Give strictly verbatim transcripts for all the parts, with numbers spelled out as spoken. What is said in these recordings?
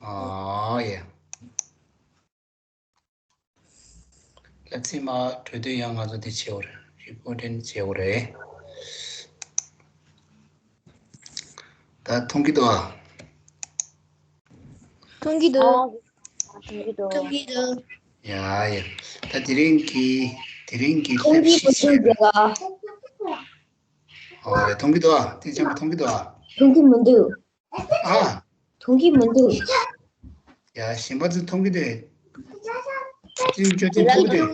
ཨ་ཡ། ལབ་ཚིག་མ་གྲོས་དོན་ཡང་ང་ཚོ་དེ་བྱེད་འོ་རེད། རི་པོ་ཊིང་བྱེད་འོ་རེད། ད་མཐོང་གི་འདུག་ཨ། མཐོང་གི་འདུག་མཐོང་གི་འདུག་ཡ་ཡ། ད་དེ་རིང་གི་དེ་རིང་གི་མཐོང་གི་མི་འདུག་ཟེར་ཨ། ཨོ་ཡ། མཐོང་གི་འདུག་ཨ། ཏིན་ཅང་མཐོང་གི་འདུག་ཨ། མཐོང་གི་མི་འདུག་ཨ། མཐོང་གི་མི་འདུག་ཡ། གཞན་པ་ཚོས་མཐོང་གི་འདུག་ཏིན་ཅོ་ཏིན་མཐོང་གི་འདུག་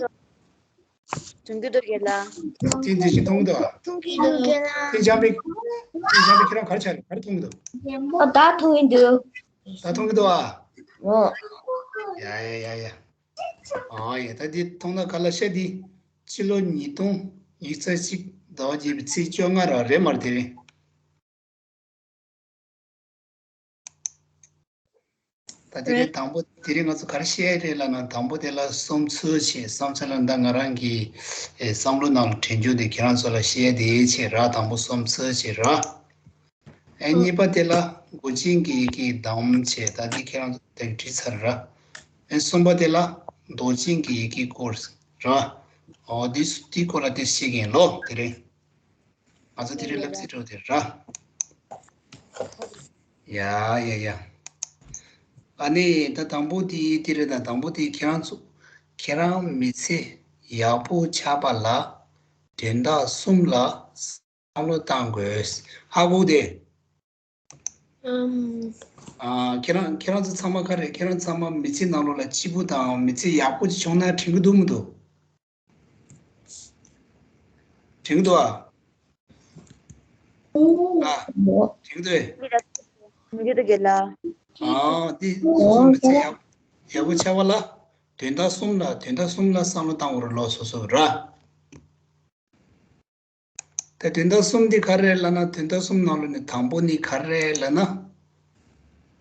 མཐོང་གི་འདུག་རྒན་ལགས། ཏིན་ཏིན་ཅི་མཐོང་གི་འདུག་ཨ། མཐོང་གི་འདུག་རྒན་ལགས། ཏིན་ཅང་པི། ཏིན་ཅང་པི་ཁྱེད་རང་ག་རེ་ཆགས་རེད། ག་རེ་མཐོང་གི་འདུག་ཨ། ད་མཐོང་གི་འདུག་ད་མཐོང་གི་འདུག་ཨ། ཨོ། ཡ་ཡ་ཡ་ཡ། ཨོ་ཡ། ད་འདི་མཐོང་ན་ག་ལ་ཤ་འདི། སྤྱི་ལོ་ཉིས་སྟོང་ཉི་ཤུ་རྩ་གཅིག་ཟླ་བ་བརྒྱད་པའི་ཚེས་བཅོ་ལྔ་ར་རེད་མ་རེད། དེ་རིང་། ད་དེ་རིང་དང་པོ་དེ་རིང་ང་ཚོ་ག་རེ་བཤད་ཡ་རེད་ལབ་ན། དང་པོ་དེ་ལ་སོམས་ཚུལ་བྱས། བསམ་ཚུལ་ལ་ད་ང་རང་གི་ཨེ་བསམ་བློ་ནང་ལ་དྲན་རྒྱུ་དེ་ཁྱེད་རང་ཚོ་ལ་བཤད་དེ་བྱས་ར། དང་པོ་སོམས་ཚུལ་བྱས་ར། ཨེ་གཉིས་པ་དེ་ལ་མགོ་ཅན་གྱི་ཡི་གེ་གདམ་བྱས། ད་དེ་ཁྱེད་རང་ཚོ་དེ་བྲིས་ཚར་ར། ཨེ་གསུམ་པ་དེ་ལ་མདོ་ཅན་གྱི་ཡི་གེ་སྐོར་ར། ཨོ་དེ་དེ་སྐོར་ལ་དེ་བཤད་ཀྱི་ཡིན་ལོ་དེ་རིང་། ང་ཚོ་དེ་རིང་ལབ་ཚིག་འགྲོ་དེ་ར། ཡ་ཡ་ཡ། ཨ་ནི་ད་དང་པོ་དེ་དེ་རེད། ད་དང་པོ་དེ་ཁྱེད་རང་ཚོ་ཁྱེད་རང་མི་ཚེ་ཡག་པོ་ཆགས་པ་ལ་དོན་དག་གསུམ་ལ་བསམ་བློ་བཏང་དགོས། ཧ་གོ་དེ། ཨམ། ཨ། ཁྱེད་རང་ཁྱེད་རང་ཚོ་ཚང་མ་ག་རེ། ཁྱེད་རང་ཚང་མ་མི་ཚེ་ནང་ལོགས་ལ་སྐྱིད་པོ་དང་མི་ཚེ་ཡག་པོ་ཅིག་བྱུང་ན་དྲན་གི་འདུག་མི་འདུག་དྲན་གི་འདུག་ཨ། ཨ། དྲན་གི་འདུག་ཨེ། མི་འདུག་རྒན་ལགས། ཨ། འདི་སོ་སོ་མི་ཚེ་ཡག་ཡག་པོ་ཆགས་པ་ལ་དོན་དག་གསུམ་ལ་དོན་དག་གསུམ་ལ་བསམ་བློ་བཏང་དགོས་རེད་ལོ། སོ་སོ་ར། ད་དོན་དག་གསུམ་འདི་ག་རེ་ལབ་ན། དོན་དག་གསུམ་ནང་ལོགས་ནས་དང་པོ་ནི་ག་རེ་ལབ་ན།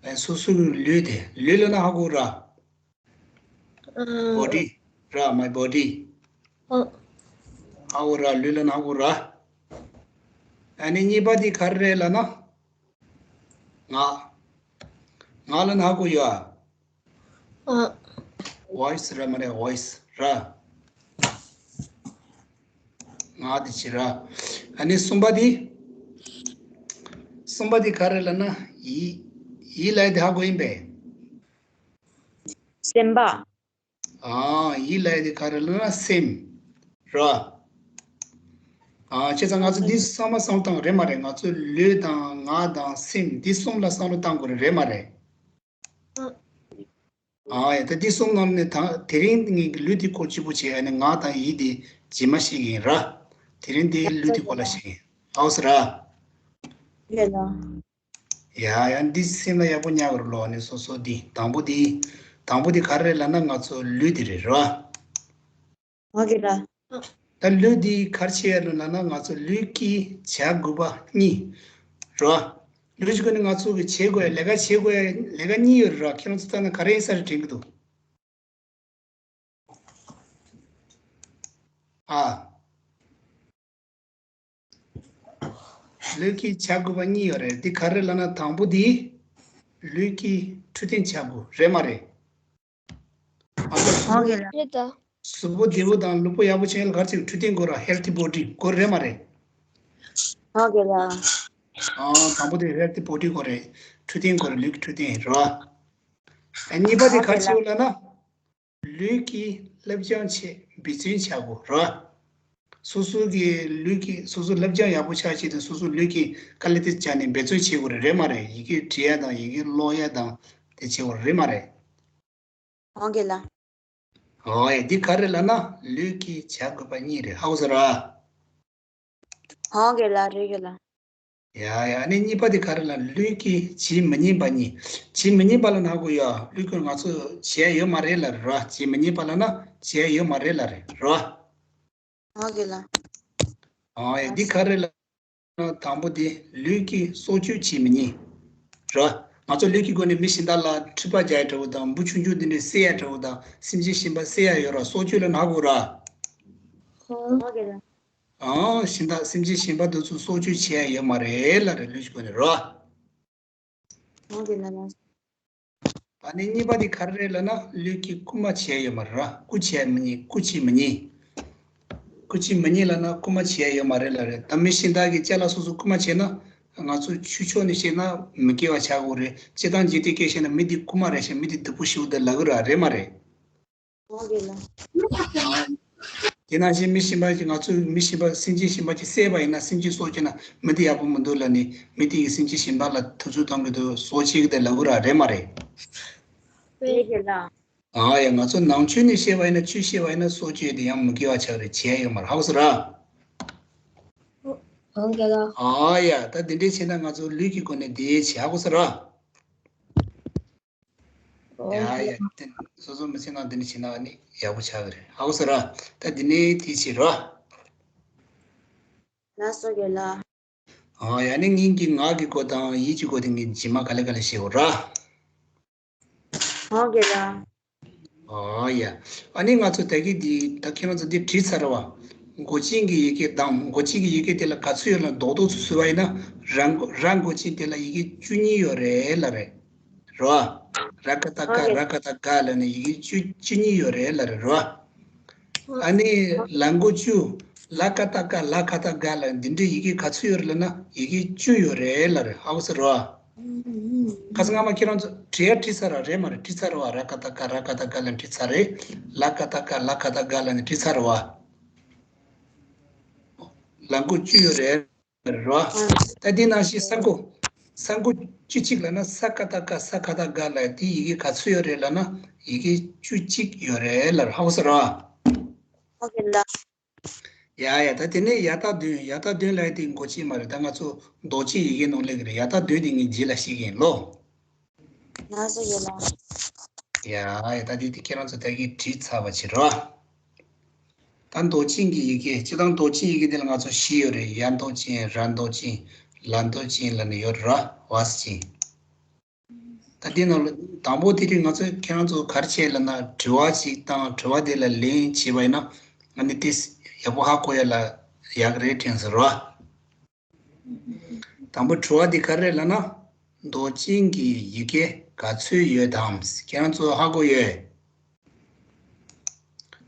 ཨེ་སོ་སོ་གི་ལུས་དེ། ལུས་ལབ་ན་ཧ་གོ་ར། ཨ། body ར། my body། ཨ། ཧ་གོ་ར། ལུས་ལབ་ན་ཧ་གོ་ར། ཨ་ནི་གཉིས་པ་འདི་ག་རེ་ལབ་ན། ངག་ངག་ལབ་ན་ཧ་གོ་ཡོད་ཨ། ཨ། voice ར་མ་རེད། voice ར། ངག་དེ་བྱེད་ར། ཨ་ནི་གསུམ་པ་དེ། གསུམ་པ་དེ་ག་རེ་ལབ་ན། ཡིད། ཡིད་ལབ་ཡ་དེ་ཧ་གོ་ཡིན་པས། སེམས་པ། ཨ། ཡིད་ལབ་ཡ་དེ་ག་རེ་ལབ་ན་སེམས་ར། ཨ། བྱས་ཙང་ང་ཚོ་འདི་བསམ་བློ་བཏང་རེད་མ་རེད། ང་ཚོ་ལུས་དང་ངག་དང་སེམས་འདི་གསུམ་ལ་བསམ་བློ་བཏང་དགོས་རེད་མ་རེད། ཨ། ཨ་ཡ། ད་འདི་གསུམ་ནང་ནས་ད་དེ་རིང་ངས་ལུས་འདི་སྐོར་གཅིག་པོ་བྱས། ཨ་ནི་ངག་དང་ཡིད་འདི་རྗེས་མ་བཤད་ཀྱི་ཡིན་ར། དེ་རིང་འདི་ལུས་འདི་སྐོར་ལ་བཤད་ཀྱི་ཡིན། ཨའོ་ཟེར་ར། ལས་ལ། ཡ་ཡ། འདི་སེམས་ལ་ཡག་པོ་ཉར་དགོས་རེད་ལོ། ཨ་ནི་སོ་སོ་འདི་དང་པོ་འདི། དང་པོ་འདི་ག་རེ་རེད་ལབ་ན་ང་ཚོ་ལུས་འདི་རེད་ར། ཨོ་ཁེ་ལ། ད་ལུས་འདི་ག་རེ་བྱེད་ཡ་རེད་ལབ་ན། ང་ཚོ་ལུས་ཀྱིས་བྱ་དགོས་པ་གཉིས་རེད་བ། ལུས་ཀྱི་སྒོ་ནས་ང་ཚོ་གི་བྱེད་དགོས་ཡ། ལས་ཀ་བྱེད་དགོས་ཡ་ལས་ཀ་གཉིས་ཡོད་རེད་ར། ཁྱེད་རང་ཚོ་ལྟ་ན་ག་རེ་ཡིན་ས་རེད་དྲན་གི་འདུག་ཨ། ལུས་ཀྱིས་བྱ་དགོས་པ་གཉིས་ཡོད་རེད། འདི་ག་རེ་ལབ་ན། དང་པོ་འདི་ལུས་ཀྱིས་འཕྲོད་བསྟེན་བྱ་དགོས་རེད་མ་རེད། ཨ། ཨོ་ཁེ་ལ། རེད་ད། གཟུགས་པོ་བདེ་པོ་དང་ལུས་པོ་ཡག་པོ་བྱེད་ཡ་ལ་ག་རེ་བྱེད། འཕྲོད་བསྟེན་དགོས་ར། healthy body དགོས་རེད་མ་རེད། ཨོ་ཁེ་ལ། ཨ། དང་པོ་དེ་healthy body དགོས་རེད། འཕྲོད་བསྟེན་དགོས་རེད། ལུས་ཀྱི་འཕྲོད་བསྟེན་རེད་བ། ཨ། གཉིས་པ་དེ་ག་རེ་བྱེད་དགོས་ལབ་ན། ལུས་ཀྱི་བསླབ་སྦྱོང་བྱེད། འབད་བརྩོན་བྱ་དགོས་རེད་བ། སོ་སོ་གི་ལུས་ཀྱི་སོ་སོ་བསླབ་སྦྱོང་ཡག་པོ་བྱ་ཆེད་དུ་སོ་སོ་ལུས་ཀྱི་དཀའ་ལས་དེ་བྱས་ནས་འབད་བརྩོན་བྱེད་དགོས་རེད་མ་རེད། ཡི་གེ་འབྲི་ཡ་དང་ཡི་གེ་ཀློག་ཡ་དང་དེ་བྱེད་དགོས་རེད་མ་རེད། ཨོ་ཁེ་ལ། ཨོ་ཡ། འདི་ག་རེ་ལབ་ན། ལུས་ཀྱིས་བྱ་དགོས་པ་གཉིས་རེད། ཧ་གོ་སོང་ར། ཨོ་ཁེ་ལ། རེད་ཁེ་ལ། ཡ་ཡ། ཨ་ནི་གཉིས་པ་དེ་ག་རེ་ལབ་ན། ལུས་ཀྱིས་བྱེད་མི་ཉན་པ་གཉིས། བྱེད་མི་ཉན་པ་ལབ་ན་ཧ་གོ་ཡ། ལུས་ཀྱིས་ང་ཚོ་བྱེད་ཡ་ཡོད་མ་རེད་ལབ་རེད་བ། བྱེད་མི་ཉན་པ་ལབ་ན་བྱེད་ཡ་ཡོད་མ་རེད་ལབ་རེད་རེད་བ། ཨོ་ཁེ་ལ། ཨོ་ཡ། འདི་ག་རེ་ལབ་ན། དང་པོ་དེ་ལུས་ཀྱིས་སྲོག་གཅོད་བྱེད་མི་ཉན་རེད་བ། ང་ཚོ་ལུས་ཀྱི་སྒོ་ནས་མི་གཞན་དག་ལ་མཁྲིས་པ་རྒྱག་ཡ་འདྲ་བོ་དང་། འབུ་ཆུང་ཆུང་དེ་འདྲ་བསད་ཡ་འདྲ་བོ་དང་། སེམས་ཅན་གཞན་པ་བསད་ཡ་ཡོད་ར། སྲོག་གཅོད་ལབ་ན་ཧ་གོ་ར། ཨོ་ཁེ་ལ། ཨང་། གཞན་དག་སེམས་ཅན་གཞན་པ་དེ་ཚོ་སྲོག་གཅོད་བྱེད་ཡ་ཡོད་མ་རེད་ལབ་རེད། ལུས་ཀྱི་སྒོ་ནས་རེད་བ། ཨོ་ཁེ་ལ་ལ། ཨ་ནི་གཉིས་པ་དེ་ག་རེ་རེད་ལབ་ན་ལུས་ཀྱི་རྐུ་མ་བྱས་ཡོད་མ་རེད་ར། རྐུ་བྱས་མི་ཉན། རྐུ་བྱེད་མི་ཉན། རྐུ་བྱེད་མི་ཉན་ལབ་ན་རྐུ་མ་བྱས་ཡོད་མ་རེད་ལབ་རེད། ད་མི་གཞན་དག་གི་ཅ་ལག་སོ་སོ་རྐུ་མ་བྱས་ན་ང་ཚོ་ཆོས་ཕྱོགས་ནས་བཤད་ན་མི་དགེ་བ་ཆགས་ཀྱི་རེད། སྤྱིར་བཏང་འཇིག་རྟེན་སྐད་བཤད་ན་མི་འདི་རྐུ་མ་རེད་ཤག་མི་འདི་སྡུག་པོ་ཞིག་འདུག་ལབ་ཀྱི་རེད་མ་རེད། ཨོ་དགེ་ལགས། དེ་ནང་བཞིན་མི་གཞན་པ་ཅིག་ང་ཚོས་མི་གཞན་པ་སེམས་ཅན་གཞན་པ་ཅིག་བསད་པ་ཡིན་ན་སེམས་ཅན་སྲོག་བཅད་ན་མི་དེ་ཡག་པོ་མི་འདུག་ལབ་ནས་མི་དེ་ཡིས་སེམས་ཅན་གཞན་པ་ལ་ཐུབ་ཚོད་གཏོང་གི་འདུག་སྲོག་བཅད་ཀྱི་འདུག་ལབ་ཀྱི་རེད་མ་རེད། ཨོ་དགེ་ལགས། ཨ་ཡ་ང་ཚོ་ནང་ཆོས་ནས་བཤད་པ་ཡིན་ན་ཆོས་བཤད་པ་ཡིན་ན་སྲོག་གཅོད་དེ་ཡང་མི་དགེ་བ་ཆགས་རེད། བྱས་ཡོད་མ་རེད། ཧ་གོ་སོང་ར། ཨོ་དགེ་ལགས། ཨ་ཡ་ད་འདི་འདྲའི་བྱས་ན་ང་ཚོ་ལུས་ཀྱི་སྒོ་ནས་འདི་བྱས། ཧ་གོ་སོང་ར། ཡ་ཡ་དེ་སོ་སོ་མི་ཚེ་ནང་འདི་འདྲ་བྱས་ན་ཨ་ནི་ཡག་པོ་ཆགས་ཀྱི་རེད། ཧ་གོ་སོང་ར། ད་འདི་ནས་དེ་བྱེད་ར། ལགས་སོ་དགེ་ལགས། ཨ་ཡ་ནི་སྙིང་གི་ངག་གི་སྒོ་དང་ཡིད་ཀྱི་སྒོ་དེ་ངས་རྗེས་མ་ག་ལེ་ག་ལེ་བཤད་འོ་ར། ཨོ་དགེ་ལགས། ཨོ་ཡ། ཨ་ནི་ང་ཚོ་ད་གི་འདི་ད་ཁྱེད་རང་ཚོ་འདི་བྲིས་ཚར་བ། མགོ་ཅན་གྱི་ཡི་གེ་དང་མགོ་ཅན་གྱི་ཡི་གེ་དེ་ལ་ག་ཚོད་ཡོད་ལ་རྡོག་རྡོག་ཚོད་ཚོད་པ་ཡིན་ན་ར་མགོ་ར་མགོ་ཅན་དེ་ལ་ཡི་གེ་བཅུ་གཉིས་ཡོད་རེད་ལབ་རེད། རོ། ར་ཀ་ཏ་ཀ་ཨོ་དགེ། ར་ཀ་ཏ་ག་ལབ་ནས་ཡི་གེ་བཅུ་བཅུ་གཉིས་ཡོད་རེད་ལབ་རེད་རོ། ཨ་ནི་ལ་མགོ་བཅུ། ལ་ཀ་ཏ་ཀ་ལ་ཁ་ཏ་ག་ལ་འདི་འདྲའི་ཡི་གེ་ག་ཚོད་ཡོད་རེད་ལབ་ན་ཡི་གེ་བཅུ་ཡོད་རེད་ལབ་རེད། ཧ་གོ་སོང་རོ། ཁ་སང་སྔ་མ་ཁྱེད་རང་ཚོ་བྲིས་ཡ་བྲིས་ཚར་བ་རེད་མ་རེད། བྲིས་ཚར་བ། ར་ཀ་ཏ་ཀ་ར་ཀ་ཏ་ག་ལ་བྲིས་ཚར་རེད། ལ་ཀ་ཏ་ཀ་ལ་ཁ་ཏ་ག་ལ་ནི་བྲིས་ཚར་བ། ལ་མགོ་བཅུ་ཡོད་རེད་རོ། ད་འདི་ནང་བཞིན་ས་མགོ། ས་མགོ་བཅུ་གཅིག་ལབ་ན་ས་ཀ་ཏ་ཀ་ས་ཁ་ཏ་ག་ལ་དེ་ཡི་གེ་ག་ཚོད་ཡོད་རེད་ལབ་ན་ཡི་གེ་བཅུ་གཅིག་ཡོད་རེད་ལབ་རེད། ཧ་གོ་སོང་རོ། ཨོ་དགེ་ལགས། ཡ་ཡ་ད་དེ་ནས་ཡ་ཏ་བདུན། ཡ་ཏ་བདུན་ལབ་ཡ་དེ་མགོ་ཅན་མ་རེད། ད་ང་ཚོ་མདོག་ཅན་ཡི་གེ་ནང་སླེབས་ཀྱི་རེད། ཡ་ཏ་བདུན་དེ་ངས་རྗེས་ལ་ཤེས་ཀྱི་ཡིན་ལོ། ལགས་སོ་དགེ་ལགས། ཡ་ཡ་ད་དེ་དེ་ཁྱེད་རང་ཚོ་ད་གིན་བྲིས་ཚར་བ་བྱེད་རོགས། ད་མདོག་ཅན་གྱི་ཡི་གེ་སྤྱིར་བཏང་མདོག་ཅན་ཡི་གེ་དེ་ལ་ང་ཚོ་བཞི་ཡོད་རེད། ཡ་མདོག་ཅན། ར་མདོག་ཅན། ལ་མདོག་ཅན་ལབ་ནས་ཡོད་རེད་ར། ཝ་ས་ཅན། ད་འདི་ནང་ལ་དང་པོ་དེ་རིང་ང་ཚོས་ཁྱེད་རང་ཚོ་ག་རེ་བྱས་ལབ་ན་དྲི་བ་ཞིག་བཏང་། དྲི་བ་དེ་ལ་ལན་བྱས་པ་ཡིན་ན་ང་ནི་ཏིས་ཡག་པོ་ཧ་གོ་ཡ་ལ་ཡག་རེད་དྲན་ཟེར་བ། དང་པོ་དྲི་བ་འདི་ག་རེ་ལབ་ན་མདོག་ཅན་གྱི་ཡི་གེ་ག་ཚོད་ཡོད་དམ། ཁྱེད་རང་ཚོ་ཧ་གོ་ཡོད།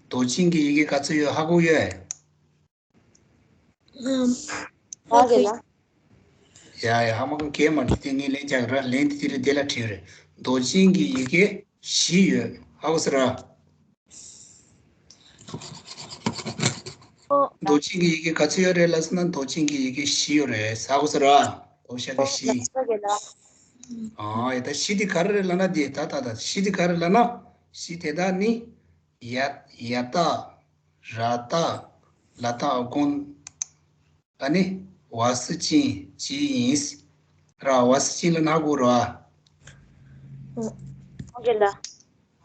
མདོག་ཅན་གྱི་ཡི་གེ་ག་ཚོད་ཡོད་ཧ་གོ་ཡོད། ཨམ། ཨོ་དགེ་ལགས། ཡ་ཡ་ཧ་མ་གང་གས་མ་འགྲིག་དེ་ངས་ལན་རྒྱག་ར། ལན་དེ་དེ་ལ་དེ་ལ་བྲིས་རེད། མདོག་ཅན་གྱི་ཡི་གེ་བཞི་ཡོད། ཧ་གོ་སོང་ར། ཨོ། མདོག་ཅན་གྱི་ཡི་གེ་ག་ཚོད་ཡོད་རེད་ལབ་སོང་ན་མདོག་ཅན་གྱི་ཡི་གེ་བཞི་ཡོད་རེད། ཧ་གོ་སོང་ར། མདོག་ཤ་གི་བཞི། ཨོ་དགེ་ལགས། ཨ་ཡ་ད་བཞི་དེ་ག་རེ་རེད་ལབ་ན་དེ་ད་ད་ད་བཞི་དེ་ག་རེ་ལབ་ན་བཞི་དེ་དག་ནི། ཡ་ཡ་ཏ། ར་ཏ། ལ་ཏ་དགོན། ཨ་ནི་ཝ་སི་ཅན་ཅི་ཡིན། ར་ཝ་སི་ཅན་ལ་ན་གོ་ར། ཨོ་དགེ་ལགས།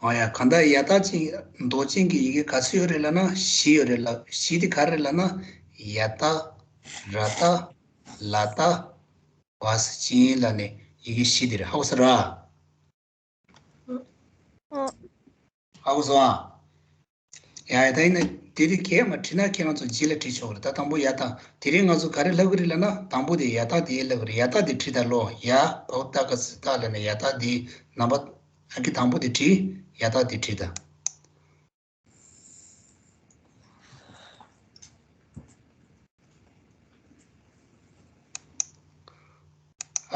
ཨ་ཡ་གང་ལྟར་ཡ་ཏ་ཅན་མདོག་ཅན་གྱི་ཡི་གེ་ག་ཚོད་ཡོད་རེད་ལབ་ན་བཞི་ཡོད་རེད་ལབ། བཞི་དེ་ག་རེ་ལབ་ན་ཡ་ཏ། ར་ཏ། ལ་ཏ། ཝ་སི་ཅན་ལབ་ནས་ཡི་གེ་བཞི་དེ་རེད། ཧ་གོ་སོང་ར། ཨོ། ཧ་གོ་སོང་ཨ། ཡ་ཡ་ད་ཡིན་ན་དེ་རིང་གས་མ་བྲིས་ན་ཁྱེད་རང་ཚོ་རྗེས་ལ་བྲིས་ཆོག་གི་རེད། ད་དང་པོ་ཡ་ཏ། དེ་རིང་ང་ཚོ་ག་རེ་ལབ་གི་རེད་ལབ་ན་དང་པོ་དེ་ཡ་ཏ་དེ་ལབ་གི་རེད། ཡ་ཏ་དེ་བྲིས་ད་ལོ། ཡ་བའོ་ཏ་ག་ས་ཏ་ལབ་ནས་ཡ་ཏ་དེ་ནམ་བར་ཨང་ཀི་དང་པོ་དེ་བྲིས། ཡ་ཏ་དེ་བྲིས་ད།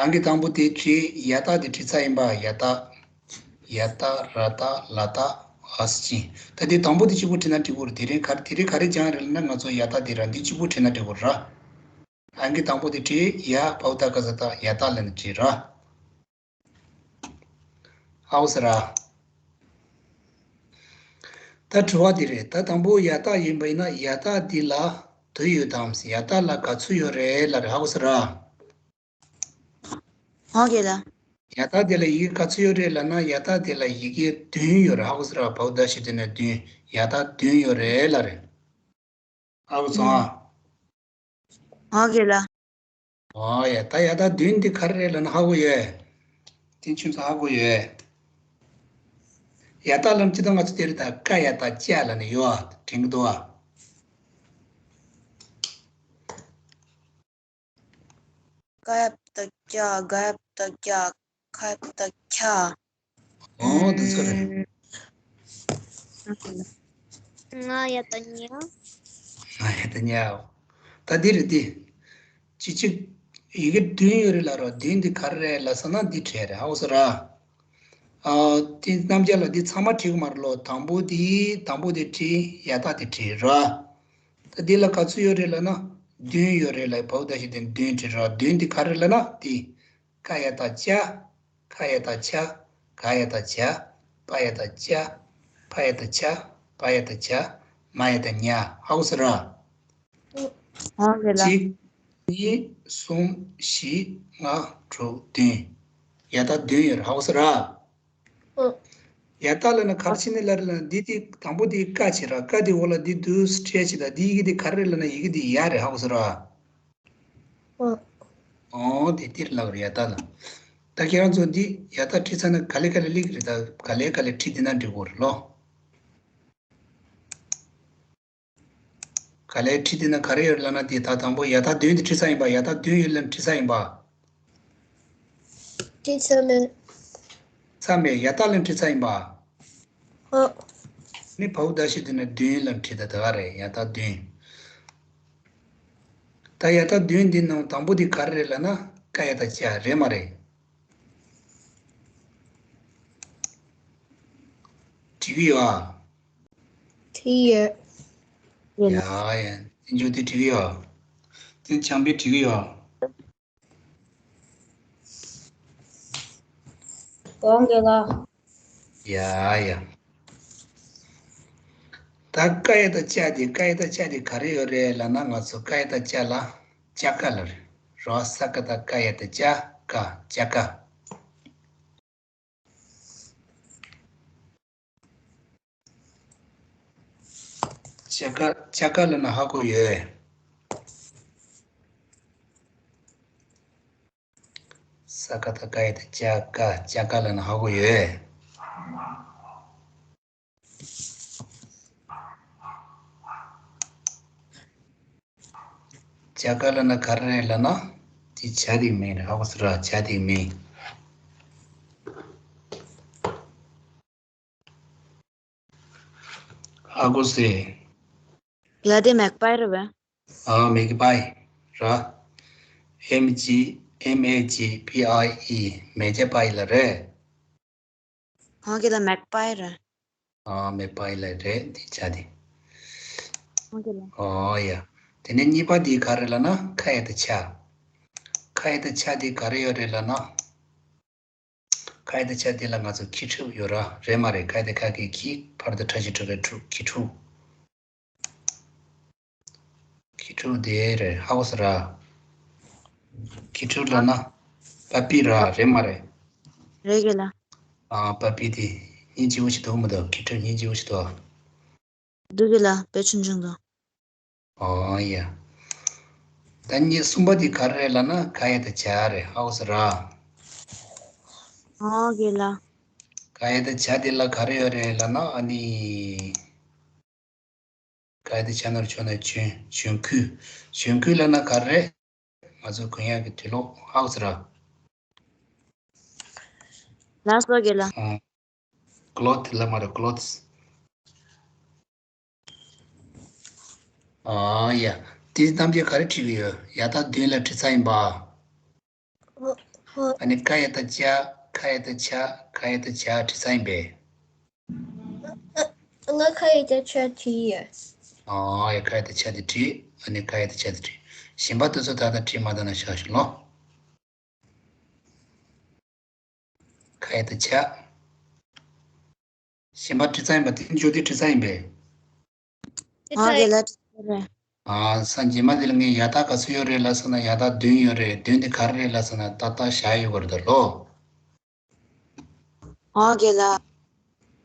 ཨང་ཀི་དང་པོ་དེ་བྲིས། ཡ་ཏ་དེ་བྲིས་ཚར་ཡིན་པ། ཡ་ཏ། ཡ་ཏ། ར་ཏ། ལ་ཏ། ཝ་སི་ཅན། ད་དེ་དང་པོ་དེ་གཅིག་པུ་བྲིས་ན་འགྲིག་གི་རེད། དེ་རིང་ག་དེ་རིང་ག་རེ་སྦྱངས་རེད་ལབ་ན་ང་ཚོ་ཡ་ཏ་དེ་ར་འདི་གཅིག་པུ་བྲིས་ན་འགྲིག་གི་རེད་ར། ཨང་ཀི་དང་པོ་དེ་བྲིས། ཡ་བའོ་ཏ་ག་ས་ཏ། ཡ་ཏ་ལབ་ནས་བྲིས་ར། ཧ་གོ་སོང་ར། ད་དྲི་བ་འདི་རེད། ད་དང་པོ་ཡ་ཏ་ཡིན་པ་ཡིན་ན་ཡ་ཏ་འདི་ལ་དུ་ཡོད་དམ། ཡ་ཏ་ལ་ག་ཚོད་ཡོད་རེད་ལབ་རེད། ཧ་གོ་སོང་ར། ཧོ་དགེ་ལགས། ཡ་ཏ་འདི་ལ་ཡི་གེ་ག་ཚོད་ཡོད་རེད་ལབ་ན་ཡ་ཏ་འདི་ལ་ཡི་གེ་བདུན་ཡོད་རེད། ཧ་གོ་སོང་ར། བའོ་ཏ་ཞབས་ཀྱུ་ན་བདུན། ཡ་ཏ་བདུན་ཡོད་རེད་ལབ་རེད། ཧ་གོ་སོང་ཨ། ཧོ་དགེ་ལགས། ཨོ་ཡ་ད་ཡ་ཏ་བདུན་འདི་ག་རེ་རེད་ལབ་ན་ཧ་གོ་ཡོད། དེ་ཁྱོད་ཚོ་ཧ་གོ་ཡོད། ཡ་ཏ་ལབ་ན་སྤྱིར་བཏང་ང་ཚོ་དེ་རིང་ད་ཀ་ཡ་ཏ་ཅ་ལབ་ནས་ཡོད་དྲན་གི་འདུག་ཨ། ཀ་ཡ་ཏ་ཀྱ། ག་ཡ་ཏ་གྱ། ཁ་ཡ་ཏ་ཁྱ། ཨོ་དེ་ཚོ་རེད། ང་ཡ་ད་ཉ། ང་ཡ་ད་ཉ། ད་འདི་རེད་འདི། ཅི་ཅི། ཡི་གེ་བདུན་ཡོད་རེད་ལ་རོ། བདུན་འདི་ག་རེ་རེད་ལ་ཟེར་ན་འདི་བྲིས་རེད། ཧ་གོ་སོང་ར། ཨ། དེ་རྣམ་རྒྱལ་ལགས་འདི་ཚང་མ་བྲིས་གི་མ་རེད་ལོ། དང་པོ་འདི་དང་པོ་འདི་བྲིས། ཡ་ད་འདི་བྲིས་ར། ད་འདི་ལ་ག་ཚོད་ཡོད་རེད་ལབ་ན། བདུན་ཡོད་རེད་ལ། བའུ་ད་ཞབས་བརྟན་བདུན་བྲིས་ར། བདུན་འདི་ག་རེ་ལབ་ན་འདི། ཀ་ཡ་ད་ཀྱ། ཁ་ཡ་ད་ཁྱ། ག་ཡ་ད་གྱ། པ་ཡ་ད་པྱ། ཕ་ཡ་ད་ཕྱ། བ་ཡ་ད་བྱ། མ་ཡ་ད་མྱ། ཧ་གོ་སོང་ར། ཧོ་རེད་ལ། གཅིག་གཉིས། གསུམ། བཞི། ལྔ། དྲུག་བདུན། ཡ་ད་བདུན་ཡོད་རེད། ཧ་གོ་སོང་ར། ཨོ། ཡ་ད་ལབ་ན་ག་རེ་བྱས་ནས་ལབ་རེད་ལབ་ན། འདི་དེ་དང་པོ་དེ་ཀ་བྱེད་ར། ཀ་དེ་འོག་ལ་འདི་འདུག་སེ་བྲིས་བྱེད་ད། འདི་ཡི་གེ་དེ་ག་རེ་རེད་ལབ་ན་ཡི་གེ་དེ་ཡ་རེད། ཧ་གོ་སོང་ར། ཨོ། ཨོ་དེ་དེར་ལབ་རེད་ཡ་ད་ལ། ད་ཁྱེད་རང་ཚོ་འདི་ཡ་ད་བྲིས་ཚར་ན་ག་ལེ་ག་ལེ་སླེབས་ཀྱི་རེད། ད་ག་ལེ་ག་ལེ་བྲིས་བསྡད་ན་འགྲིག་གི་རེད་ལོ། ག་ལེ་བྲིས་བསྡད་ན་ག་རེ་ཡོད་ལབ་ན། འདི་ད་དང་པོ་ཡ་ད་བདུན་འདི་བྲིས་ཚར་ཡིན་པ། ཡ་ད་བདུན་ཡོད་ལབ་བྲིས་ཚར་ཡིན་པ། བྲིས་ཚར་མེད། ཚར་མེད། ཡ་ད་ལབ་བྲིས་ཚར་ཡིན་པ། ཨོ། ནི་བའུ་ད་ཞབས་བརྟན་ན་བདུན་ལབ་བྲིས་ད། ད་ག་རེད། ཡ་ད་བདུན། ད་ཡ་ད་བདུན་འདི་ནང་དང་པོ་འདི་ག་རེ་རེད་ལབ་ན། ཀ་ཡ་ད་ཀྱ་རེད་མ་རེད། བྲིས་ཀྱི་ཡོད་ཨ། བྲིས་ཡོད། ཡ་ཡ། འདི་འཇུག་དེ་བྲིས་ཀྱི་ཡོད་ཨ། དེ་ཆང་པས་བྲིས་ཀྱི་ཡོད་ཨ། གོང་གི་ལ། ཡ་ཡ། ད་ཀ་ཡ་ད་ཀྱ་དེ། ཀ་ཡ་ད་ཀྱ་དེ་ག་རེ་ཡོད་རེད་ལབ་ན། ང་ཚོ་ཀ་ཡ་ད་ཀྱ་ལ་ཀྱ་ཀ་ལབ་རེད་རོ། ས་ཀ་ད་ཀ་ཡ་ད་ཀྱ་ཀ། ཀྱ་ཀ། ཀྱ་ཀ། ཀྱ་ཀ་ལབ་ན་ཧ་གོ་ཡོད། ས་ཀ་ད་ཀ་ཡ་ད་ཀྱ་ཀ། ཀྱ་ཀ་ལབ་ན་ཧ་གོ་ཡོད། ཀྱ་ཀ་ལབ་ན་ག་རེ་རེད་ལབ་ན། དེ་ཇ་དེ་མིང་རེད། ཧ་གོ་སོང་ར། ཇ་དེ་མིང་། ཧ་གོ་སོང་། ལ་དེ་མེག་པའི་རེད་པས། ཨ། མེག་པའི་ར། ཨེམ་ཇི་ཨེམ་ཨེ་ཇི་པི་ཨའི་ཨི། མེ་ཇི་པའི་ལབ་རེད། ཧོ་གི་ལ། མེག་པའི་ར། ཨ། མེག་པའི་ལབ་རེད། དེ་ཇ་དེ། ཧོ་གི་ལ། ཨོ་ཡ། དེ་ནས་གཉིས་པ་དེ་ག་རེ་ལབ་ན། ཁ་ཡ་ད་ཁྱ། ཁ་ཡ་ད་ཁྱ་དེ་ག་རེ་ཡོད་རེད་ལབ་ན། ཁ་ཡ་ད་ཁྱ་དེ་ལ་ང་ཚོ་ཁྱི་ཕྲུག་ཡོད་ར། རེད་མ་རེད། ཁ་ཡ་ད་ཁ་གི་ཁྱི། ཕ་ར་ད་ཕྲ་ཞབས་ཀྱུ་ཕྲུ་གི་ཕྲུག་ཁྱི་ཕྲུག་ཁྱི་ཕྲུག་དེ་རེད། ཧ་གོ་སོང་ར། ཁྱི་ཕྲུག་ལབ་ན་པ་པི་ར། རེད་མ་རེད། རེད་གི་ལ། ཨ། པ་པི་དེ་སྙིང་རྗེ་པོ་ཞིག་འདུག་མི་འདུག་ཁྱི་ཕྲུག་སྙིང་རྗེ་པོ་ཞིག་འདུག་འདུག་གི་ལ། དཔེ་ཆུང་ཆུང་འདུག་ཨོ་ཡ། ད་གཉིས། གསུམ་པ་དེ་ག་རེ་རེད་ལབ་ན། ཁ་ཡ་ད་ཁྱ་རེད། ཧ་གོ་སོང་ར། ཨོ་གི་ལ། ཁ་ཡ་ད་ཁྱ་དེ་ལ་ག་རེ་ཡོད་རེད་ལབ་ན། ཨ་ནི། ཁ་ཡ་ད་ཁྱ་ནོར་ཆོ་ན་གྱོན། གྱོན་གོས། གྱོན་གོས་ལབ་ན་ག་རེ་རེད། ང་ཚོ་གོན་ཡག་གི་དུག་སློག་ཧ་གོ་སོང་ར། ལགས་སོ་གི་ལ། ཨ། ཀློ་ཐི་ལབ་མ་རེད། ཀློ་ཐི། ཨ་ཡ། དེ་རྣམ་འགྱུར་ག་རེ་བྲིས་ཀྱི་ཡོད། ཡ་ད་བདུན་ལ་བྲིས་ཚར་ཡིན་པ། ཨ་ནི་ཀ་ཡ་ད་ཀྱ། ཁ་ཡ་ད་ཁྱ། ག་ཡ་ད་གྱ་བྲིས་ཚར་ཡིན་པས། ང་ཁ་ཡ་ད་ཁྱ་བྲིས་ཡོད། ཨ་ཡ། ཁ་ཡ་ད་ཁྱ་དེ་བྲིས། ཨ་ནི་ཀ་ཡ་ད་ཁྱ་དེ་བྲིས། གཞན་པ་དེ་ཚོ་ད་ལྟ་བྲིས་མ་ད་ན་བཞག་ཞིག་ལོ། ཁ་ཡ་ད་ཁྱ། གཞན་པ་བྲིས་ཚར་ཡིན་པ། དེ་འཇོ་དེ་བྲིས་ཚར་ཡིན་པས། ཨ་གི་ལ། བྲིས་ཚར་རེད། ཨ། ས་རྗེས་མ་དེ་ལ་ངས་ཡ་ད་ག་ཚོད་ཡོད་རེད་ལབ་སོང་ན། ཡ་ད་བདུན་ཡོད་རེད། བདུན་དེ་ག་རེ་རེད་ལབ་སོང་ན། ཏག་ཏག་བཞག་ཡོད་པ་རེད་ད་ལོ། ཨ་གི་ལ།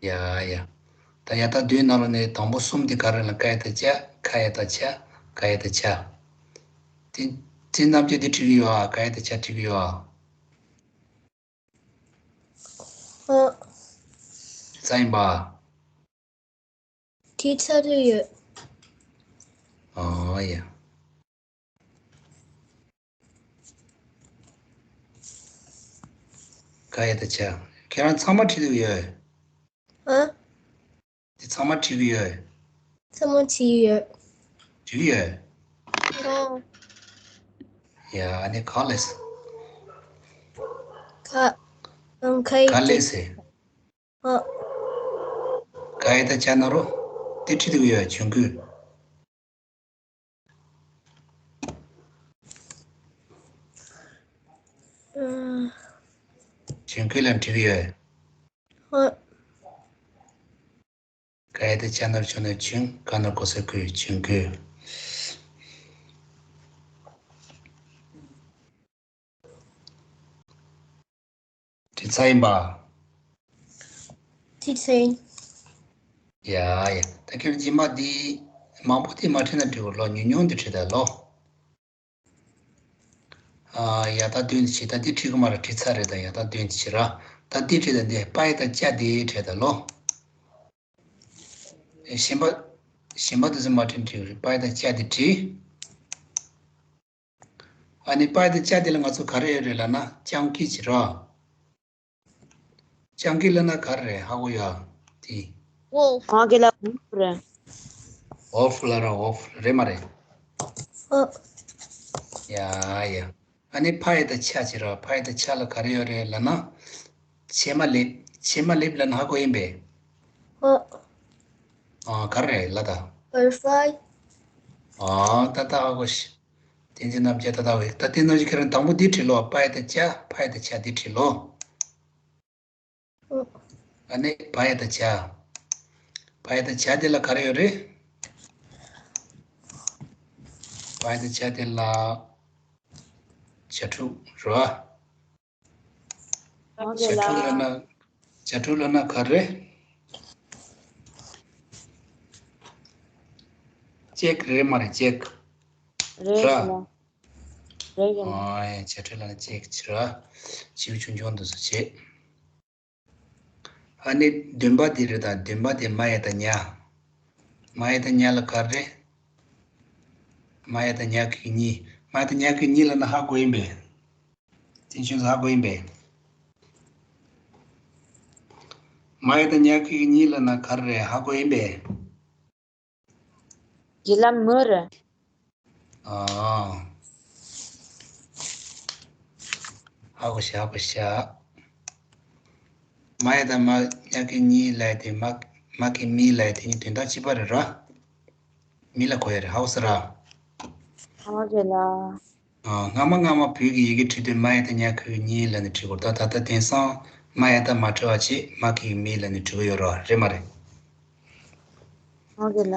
ཡ་ཡ། ད་ཡ་ད་བདུན་ནང་ལོགས་ནས་དང་པོ་གསུམ་དེ་ག་རེ་ལབ་ན། ཀ་ཡ་ད་ཀྱ། ཁ་ཡ་ད་ཁྱ། ག་ཡ་ད་གྱ། དེ་དེ་རྣམ་འགྱུར་དེ་བྲིས་ཀྱི་ཡོད་ཨ། ཀ་ཡ་ད་ཀྱ་བྲིས་ཀྱི་ཡོད་ཨ། ཨ། ཙ་ཡིན་པ། དེ་ཚར་དུ་ཡོད། ཨོ་ཡ། ཀ་ཡ་ད་ཆ། ཁྱེད་རང་ཚང་མ་བྲིས་འདུག་ཡོད། ཨ། དེ་ཚང་མ་བྲིས་གི་ཡོད། ཚང་མ་བྲིས་ཡོད། བྲིས་ཡོད། ཨ། ཡ་ཨ་ནི་ག་ལས། ག་ཨང་ཁའི་ག་ལས་སེ། ཨ། ག་ཡེ་ད་ཅ་ན་རོ། དེ་བྲིས་འདུག་ཡོད་ཆུང་ཀུས། ཨ། ཆུང་ཀུས་ལ་བྲིས་གི་ཡོད། ཨ། ག་ཡེ་ད་ཅ་ན་རོ་ཆུང་ན་ཆུང་ག་ན་གོ་ས་ཀུས་ཆུང་ཀུས། བྲིས་ཚར་ཡིན་པ། བྲིས་ཚར་ཡིན། ཡ་ཡ། ད་ཁྱོད་རྗེས་མ་འདི་མང་པོ་དེ་མ་བྲིས་ན་འགྲིག་གི་ལོ། ཉུང་ཉུང་དེ་བྲིས་ད་ལོ། ཨ་ཡ་ད་དོན་དེ་བྱེད། ད་འདི་བྲིས་གི་མ་རེད། བྲིས་ཚར་རེད། ད་ཡ་ད་དོན་དེ་བྱེད་ར། ད་འདི་བྲིས་ད་འདི་པ་ཡ་ད་ཅ་འདི་བྲིས་ད་ལོ། གཞན་པ་གཞན་པ་དེ་ཚོ་མ་བྲིས་འགྲིག་རེད། པ་ཡ་ད་ཅ་འདི་བྲིས། ཨ་ནི་པ་ཡ་ད་ཅ་འདི་ལ་ང་ཚོ་ག་རེ་ཡོད་རེད་ལབ་ན་སྤྱང་ཀི་བྱེད་ར། སྤྱང་ཀི་ལབ་ན་ག་རེ་རེད། ཧ་གོ་ཡ། དེ། ཝོལ། ཧ་གི་ལ་ཝོལ་རེད། ཝོལ་ལབ་ར་ཝོལ་རེད་མ་རེད། ཨ། ཡ་ཡ། ཨ་ནི་ཕ་ཡ་ད་ཆ་བྱེད་ར། ཕ་ཡ་ད་ཆ་ལ་ག་རེ་ཡོད་རེད་ལབ་ན། ཕྱེ་མ་ལེབ། ཕྱེ་མ་ལེབ་ལབ་ན་ཧ་གོ་ཡིན་པས། ཨ། ཨ་ག་རེ་རེད་ལབ་ད། ཨ་ད་ཧ་གོ་ཤི། བསྟན་འཛིན་རྣམ་རྒྱལ། ད་ལྟ་བའི་ད་བསྟན་རྣམ་རྒྱལ། ཁྱེད་རང་དང་པོ་འདི་བྲིས་ལོ། པ་ཡ་ད་ཅ། ཕ་ཡ་ད་ཆ་འདི་བྲིས་ལོ། ཨ་ནི་བ་ཡ་ད་བྱ། བ་ཡ་ད་བྱ་དེ་ལ་ག་རེ་ཡོད་རེད། བ་ཡ་ད་བྱ་དེ་ལ་བྱ་ཕྲུག་རོ། ཨོ་ཁེ་བྱ་ལ། ཕྲུག་ལབ་ན། བྱ་ཕྲུག་ལབ་ན་ག་རེ། ལྕེག་རེད་མ་རེད། ལྕེག་རེད་ར། ལ། རེད་ལ། ཨོ་ཡ་བྱ་ཕྲུག་ལབ་ན་ལྕེག་ཕྱི་ར། བྱིའུ་ཆུང་ཆུང་དུ་སུ་བྱེད། ཨ་ནི་བདུན་པ་དེ་རེད། ད་བདུན་པ་དེ་མ་ཡ་ད་ཉ། མ་ཡ་ད་ཉ་ལ་ག་རེ། མ་ཡ་ད་ཉ་གི་གཉིས། མ་ཡ་ད་ཉ་གི་གཉིས་ལབ་ན་ཧ་གོ་ཡིན་པས། དེ་ཆུང་ས་ཧ་གོ་ཡིན་པས། མ་ཡ་ད་ཉ་གི་གཉིས་ལབ་ན་ག་རེ་ཧ་གོ་ཡིན་པས། གི་ལ་མོ་རེད། ཨ། ཧ་གོ་ཤག་ཧ་གོ་ཤག་མ་ཡ་ད་མ་ཉ་གི་གཉིས་ལབ་དེ་མ་མ་གི་མི་ལབ་དེ་གཉིས་དོན་དག་གཅིག་པ་རེད་ར། མི་ལ་གོ་ཡ་རེད། ཧ་གོ་སོང་ར། ཧ་གོ་ལ། ཨ། སྔ་མ་སྔ་མ་བོད་ཀྱི་ཡི་གེ་བྲིས་དུས་མ་ཡ་ད་ཉ་གི་གཉིས་ལབ་ནས་བྲིས་དགོས། ད་ད་ལྟ་དེང་སང་མ་ཡ་ད་མ་བྲི་བ་བྱས་མ་གི་མི་ལབ་ནས་བྲི་གི་ཡོད་རེད་བ། རེད་མ་རེད། ཧ་གོ་ལ།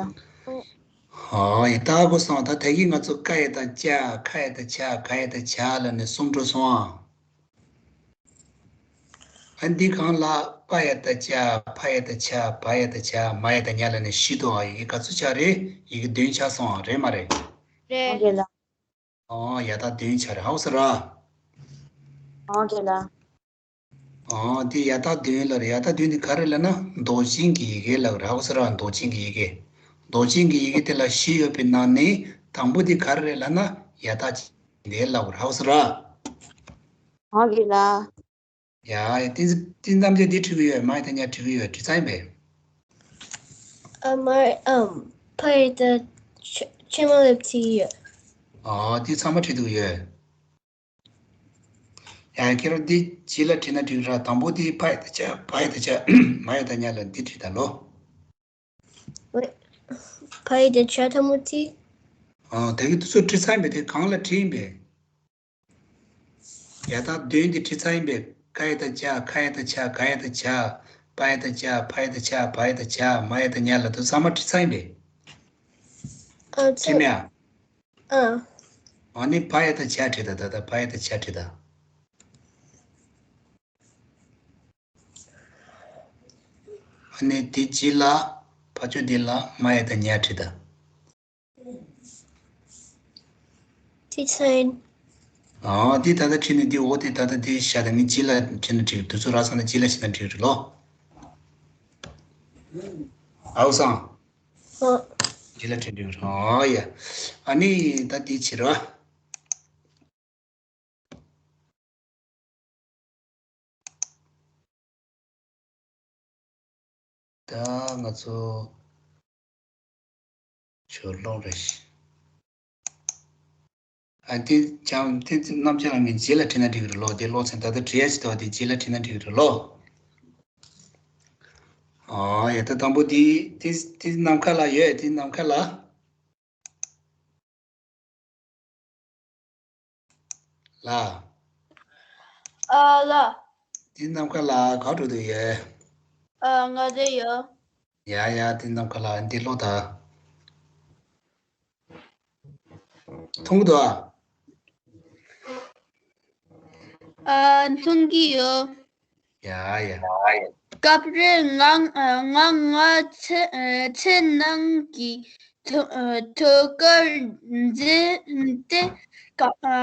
ཧོ་ཡ། ད་ཧ་གོ་སོང་། ད་དེ་གི་ང་ཚོ་ཀ་ཡ་ད་ཅ། ཁ་ཡ་ད་ཆ། ག་ཡ་ད་གྱ་ལབ་ནས་གསུམ་འགྲོ་སོང་ཨ། ཨ་འདི་སྒང་ལ་པ་ཡ་ད་ཅ། ཕ་ཡ་ད་ཆ། བ་ཡ་ད་བྱ། མ་ཡ་ད་ཉ་ལབ་ནས་བཞི་འདུག་ཨ། ཡི་གེ་ག་ཚོད་ཆགས་རེད། ཡི་གེ་བདུན་ཆགས་སོང་ཨ། རེད་མ་རེད། རེད། ཨོ་ཁེ་ལ། ཨོ་ཡ་ད་བདུན་ཆགས་རེད། ཧ་གོ་སོང་ར། ཨོ་ཁེ་ལ། ཨོ་འདི་ཡ་ད་བདུན་ལབ་རེད། ཡ་ད་བདུན་འདི་ག་རེ་ལབ་ན་མདོག་ཅན་གྱི་ཡི་གེ་ལབ་རེད། ཧ་གོ་སོང་ར། མདོག་ཅན་གྱི་ཡི་གེ། མདོག་ཅན་གྱི་ཡི་གེ་དེ་ལ་བཞི་ཡོད་པའི་ནང་ནས་དང་པོ་འདི་ག་རེ་རེད་ལབ་ན་ཡ་ད་ཅན་དེ་ལབ་རེད། ཧ་གོ་སོང་ར། ཨོ་ཁེ་ལ། ཡ་ཡ། ཏིན་ཏིན་རྣམ་རྒྱལ་འདི་བྲིས་གི་ཡོད། མ་ཡ་ད་ཉ་བྲིས་གི་ཡོད། བྲིས་ཚར་ཡིན་པས། ཨ་མ་ཨམ་ཕ་ཡ་ད་ཕྱེ་མ་ལེབ་བྲིས་ཡོད། ཨ་འདི་ཚང་མ་བྲིས་འདུག་ཡོད། ཡ་ཁྱེད་རང་འདི་རྗེས་ལ་བྲིས་ན་འགྲིག་ར། དང་པོ་འདི་ཕ་ཡ་ད་ཆ། བ་ཡ་ད་བྱ། མ་ཡ་ད་ཉ་ལ་འདི་བྲིས་ད་ལོ། ཕ་ཡ་ད་ཆ་ཐ་མོ་ཏི། ཨ་དེ་གི་དུས་ཚོད་བྲིས་ཚར་ཡིན་པས། དེ་གང་ལ་བྲིས་ཡིན་པས། ཡ་ད་བདུན་འདི་བྲིས་ཚར་ཡིན་པས། ཀ་ཡ་ད་ཅ། ཁ་ཡ་ད་ཆ། ག་ཡ་ད་གྱ། པ་ཡ་ད་ཅ། ཕ་ཡ་ད་ཆ། བ་ཡ་ད་བྱ། མ་ཡ་ད་ཉ་ལ་དུ་ཚང་མ་བྲིས་ཚར་ཡིན་པས། ཨ་བྲིས་མེད་ཨ། ཨ། ཨ་ནི་བ་ཡ་ད་བྱ་བྲིས་ད། ད་ད་བ་ཡ་ད་བྱ་བྲིས་ད། ཨ་ནི་དེ་རྗེས་ལ་ཕ་ཆོས་དེ་ལ་མ་ཡ་ད་ཉ་བྲིས་ད། ཏི་ཚན། ཨ་འདི་ད་ལྟ་བྲིས་ནས་འདི་འོ་དེ་ད་ལྟ་འདི་བཞག་ད་ནི་རྗེས་ལ་བྲིས་ན་འགྲིག་དུས་ཚོད་རག་སོང་ན་རྗེས་ལ་བྱས་ན་འགྲིག་རེད་ལོ། ཨའུ་སང་། ཨ། རྗེས་ལ་བྲིས་འགྲིག་རེད། ཨ་ཡ། ཨ་ནི་ད་འདི་བྱེད་རོགས། ད་ང་ཚོ་ཞོར་ལོག་རེད། ཨ་དེ་ཅང་དེ་རྣམ་དབྱེ་ལ་ངས་རྗེས་ལ་བྲིས་ན་འགྲིག་གི་རེད་ལོ། དེ་ཀློག་ཚན་ད་ལྟ་བྲིས་ཡ་ཞིག་འདུག་དེ་རྗེས་ལ་བྲིས་ན་འགྲིག་གི་རེད་ལོ། ཨ་ཡ་ད་དང་པོ་དེ་དེ་དེ་ནམ་མཁའ་ལ་ཡོད། དེ་ནམ་མཁའ་ལ། ལ། ཨ་ལ། དེ་ནམ་མཁའ་ལ་ག་འགྲོ་འདོད་ཡོད། ཨ་ང་དེ་ཡོད། ཡ་ཡ་དེ་ནམ་མཁའ་ལ་འདི་ལོ་ད། མཐོང་གི་འདུག་ཨ། ཨ་མཐོང་གི་ཡོད། ཡ་ཡ། སྐབས་རེ་ང་ང་ང་ཚེ་ཚེ་ནང་གི་ཐོ་ཐོག་ཁར་འཛེགས་ཏེ་ཀ་ཨ་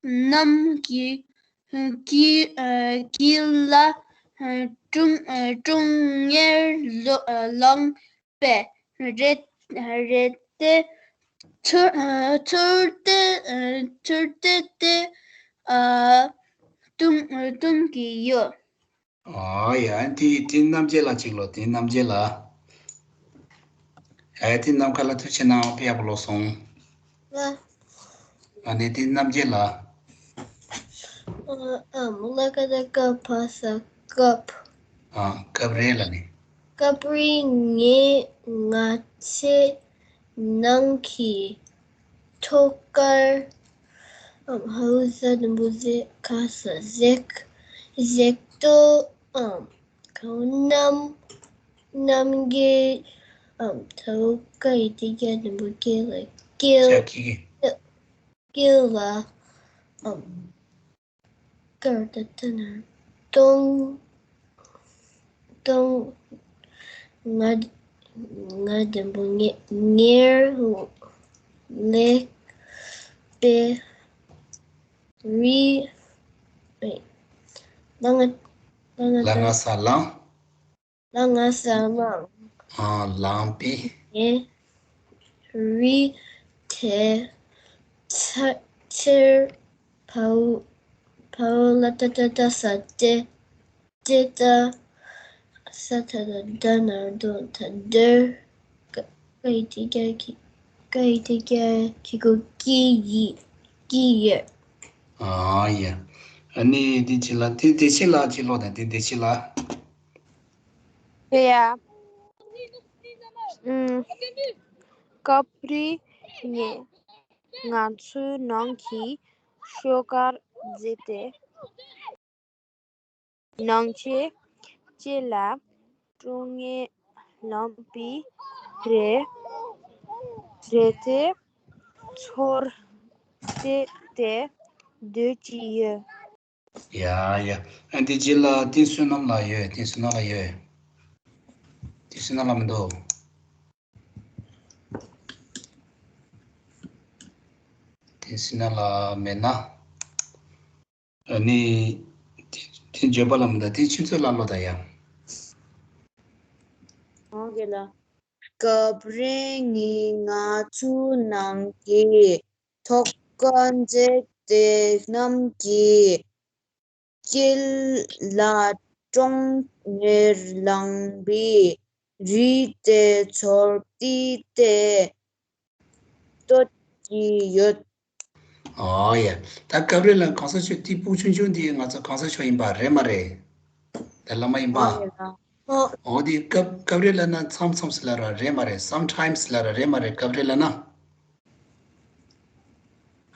གནམ་གྱི་གྱི་ཨ་གྱི་ལ་ཨ་ཀྲུང་ཨ་ཀྲུང་ངེར་ལོ་ཨ་ལངས་པས་རེད་རེད་དེ། ཚུར་ཨ་ཚུར་ཏེ་ཨ་ཚུར་ཏེ་ཏེ་ཨ་ཏུམ་ཨ་ཏུམ་གྱི་ཡོད། ཨ་ཡ་དེ་དེ་རྣམ་དབྱེ་ལ་གཅིག་ལོ། དེ་རྣམ་དབྱེ་ལ། ཨ་དེ་ནམ་མཁའ་ལ་ཐུགས་ཆེ་གནང་། དཔེ་ཡག་པོ་ཀློག་སོང་། ལ། ཨ་ནི་དེ་རྣམ་དབྱེ་ལ། ཨ་ཨམ་ལ་ཀ་ད་ཀ་ཕ་ས་སྐབས། ཨ་སྐབས་རེ་ལ་ནི། སྐབས་རེ་ངས་ང་ཚེ་ནང་གི་ཐོག་ཁར་ཨམ་ཧའུ་ས་དུམ་བུ་ཟེ་ཁ་ས་ཟེག་ཟེག་ཏོ་ཨམ་ཁའུ་གནམ་གནམ་གྱི་ཨམ་ཐའུ་ཀ་ཡི་ཏི་ཀྱ་དུམ་བུ་ཀེ་ལ་ཀེ་ལ་ཀེ་ལ་ཨམ་ཀར་ཏ་ཏ་ན་ཏོང་ཏོང་ང་ང་དུམ་བུ་ངེ་ངེར་ལེགས་པའི་རི་ཨེ་ལ་ང་ལ་ང་ལ་ང་ས་ལངས། ལ་ང་ས་ལངས། ཨ་ལངས་པས། ཨེ་རི་དེ་ཚ་ཚེར་ཕའུ་ཕའུ་ལ་ཏ་ཏ་ཏ་ས་ཏེ་ཏེ་ཏ་ས་ཐ་ད་ད་ན་རྡོ་ད་དེར་ཀ་ཀ་ཡི་ཏི་ཀྱ་ཀི་ཀ་ཡི་ཏི་ཀྱ་ཀི་གུ་ཀི་ཡི་ཀི་ཡེ། ཨ་ཡ། ཨ་ནི་དེ་ཕྱི་ལ་དེ་དེ་ཕྱི་ལ་ཕྱི་ལོག་དང་དེ་དེ་ཕྱི་ལ། ཡ། ཨུམ། སྐབས་རེ་ངས་ང་ཚོའི་ནང་གི་ཤོག་དཀར་བརྫིས་ཏེ། ནང་ཆེ་ལྕེ་ལ་ཀྲོང་ངེར་ལངས་པས་རེད་རེད་དེ་ཚོར་ཏེ་ཏེ་སྡོད་ཀྱི་ཡོད། ཡ་ཡ། ཨ་འདི་རྗེས་ལ་ཏིན་བསོད་ནམས་ལགས་ཡོད། ཏིན་བསོད་ནམས་ལགས་ཡོད། ཏིན་བསོད་ནམས་ལགས་མི་འདུག་ཏིན་བསོད་ནམས་ལགས་མེད་ན། ཨ་ནི་དེ་དེ་འགྱོད་པ་ལ་མི་འདུག་དེ་ཁྱེད་ཚོ་ལ་ལོ་ད་ཡ། འོང་གི་ལ། སྐབས་རེ་ངས་ང་ཚོའི་ནང་གི་ཐོག་ཁར་འཛེགས་ཏེ་གནམ་གྱི་དཀྱིལ་ལ་ཀྲོང་ངེར་ལངས་པས་རི་དེ་ཚོར་ཏེ་ཏེ་སྡོད་ཀྱི་ཡོད། ཨོ་ཡ། ད་སྐབས་རེ་ལ་གོང་ས་མཆོག་དེ་སྤུ་གུ་ཆུང་ཆུང་དེ་ང་ཚོ་གོང་ས་མཆོག་ཡིན་པ་རེད་མ་རེད། ད་བླ་མ་ཡིན་པ། ཨོ་ཡ། ཨོ་དེ་སྐབས་སྐབས་རེ་ལ་ན་མཚམས་མཚམས་སུ་ལ་ར་རེད་མ་རེད། སམ་ཊའིམ་སི་ལ་ར་རེད་མ་རེད། སྐབས་རེ་ལ་ན།